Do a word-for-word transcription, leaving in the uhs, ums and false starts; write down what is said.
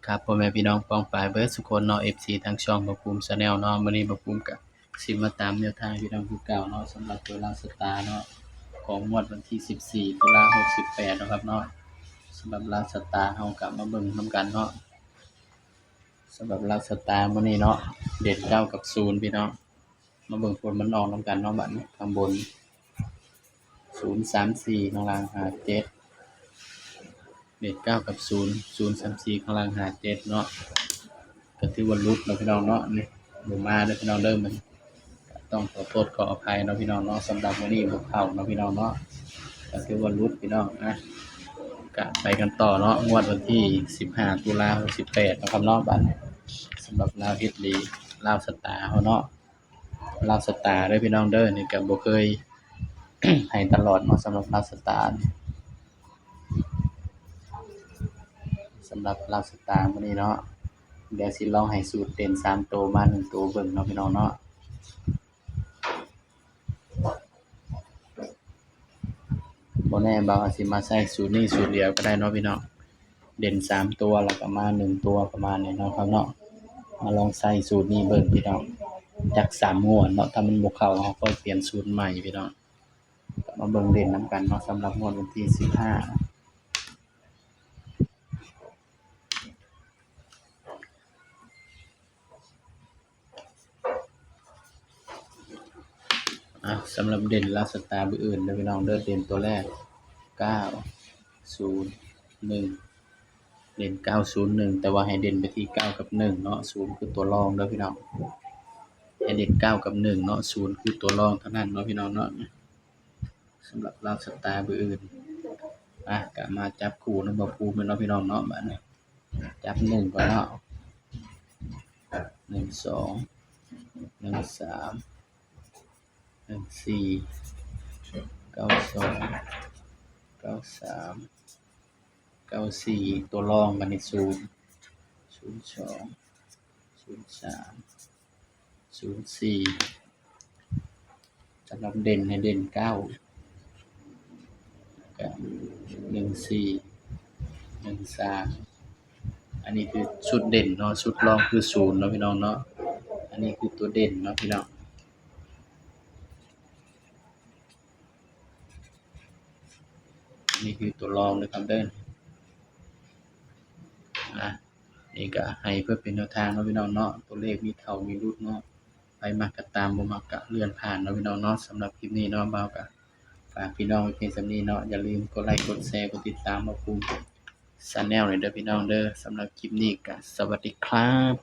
ครับ พ่อแม่พี่น้องป้องปายเบิดสุคนเนาะ เอฟซี ทางช่องบ่าวภูมิ Channel เนาะ มื้อนี้บ่าวภูมิก็สิมาตามแนวทางพี่น้องคือเก่าเนาะ สำหรับตัวลาวสตาร์เนาะ ของงวดวันที่สิบสี่ ตุลา หกสิบแปดเนาะครับเนาะ สำหรับลาวสตาร์เฮาก็มาเบิ่งนำกันเนาะ สำหรับลาวสตาร์มื้อนี้เนาะ เด่นเก้ากับศูนย์พี่น้อง มาเบิ่งผลมันออกนำกันเนาะ บัดนี้ข้างบน ศูนย์สามสี่ ข้างล่าง ห้าเจ็ด เด่นเก้ากับศูนย์ ศูนย์สามสี่ ข้างล่าง ห้าเจ็ด เนาะ ก็ถือว่าหลุดเนาะพี่น้องเนาะ นี่บ่มาเด้อพี่น้องเด้อ มันก็ต้องขอโทษขออภัยเนาะพี่น้องเนาะ สำหรับมื้อนี้บ่เข้าเนาะพี่น้องเนาะ ก็ถือว่าหลุดพี่น้องนะ ก็ไปกันต่อเนาะ งวดวันที่สิบห้า ตุลา หกสิบแปด นะครับเนาะ บัดนี้ สำหรับลาวเฮ็ดดี ลาวสตาร์เฮาเนาะ ลาวสตาร์เด้อพี่น้องเด้อ นี่ก็บ่เคย ให้ตลอดเนาะ สำหรับลาวสตาร์ สำหรับลาวสตาร์มื้อนี้เนาะ เดี๋ยวสิลองให้สูตรเด่นสามตัวมาหนึ่งตัวเบิ่งเนาะพี่น้องเนาะ บ่แน่บ่าวอาจสิมาใส่สูตรนี้สูตรเดียวก็ได้เนาะพี่น้อง เด่นสามตัวแล้วก็มาหนึ่งตัวประมาณนี้เนาะครับเนาะ มาลองใส่สูตรนี้เบิ่งพี่น้อง จักสามงวดเนาะ ถ้ามันบ่เข้าเฮาค่อยเปลี่ยนสูตรใหม่พี่น้อง ก็มาเบิ่งเด่นนำกันเนาะ สำหรับงวดวันที่สิบห้า อ่ะ สำหรับเด่นลาวสตาร์มื้ออื่นเด้อพี่น้องเด้อ เด่นตัวแรก เก้าศูนย์หนึ่ง เด่น เก้าศูนย์หนึ่ง แต่ว่าให้เด่นไปที่ เก้า กับ หนึ่ง เนาะ ศูนย์ คือตัวรองเด้อพี่น้อง ให้เด่น เก้า กับ หนึ่ง เนาะ ศูนย์ คือตัวรองเท่านั้นเนาะพี่น้องเนาะ สำหรับลาวสตาร์มื้ออื่น อ่ะ ก็มาจับคู่นำบ่าวภูมิเนาะพี่น้องเนาะ บัดนี้ จับหนึ่งก่อนเนาะ หนึ่งสอง หนึ่งสาม หนึ่งสี่ เก้าสอง เก้าสาม เก้าสี่ ตัวรอง บัดนี้ ศูนย์ ศูนย์สอง ศูนย์สาม ศูนย์สี่ สำหรับเด่นให้เด่น เก้า กับ หนึ่งสี่ หนึ่งสาม อันนี้คือชุดเด่นเนาะ ชุดรองคือ ศูนย์ เนาะพี่น้องเนาะ อันนี้คือตัวเด่นเนาะพี่น้อง อันนี้คือตัวรองนะครับเด้อ อ่ะ นี่ก็ให้เพื่อเป็นแนวทางเนาะพี่น้องเนาะ ตัวเลขมีเข้ามีหลุดเนาะ ไผมักก็ตาม บ่มักก็เลื่อนผ่านเนาะพี่น้องเนาะ สำหรับคลิปนี้เนาะ บ่าวก็ฝากพี่น้องไว้เพียงส่ำนี้เนาะ อย่าลืมกดไลค์ กดแชร์ กดติดตามบ่าวภูมิ Channel หน่อยเด้อพี่น้องเด้อ สำหรับคลิปนี้ก็สวัสดีครับ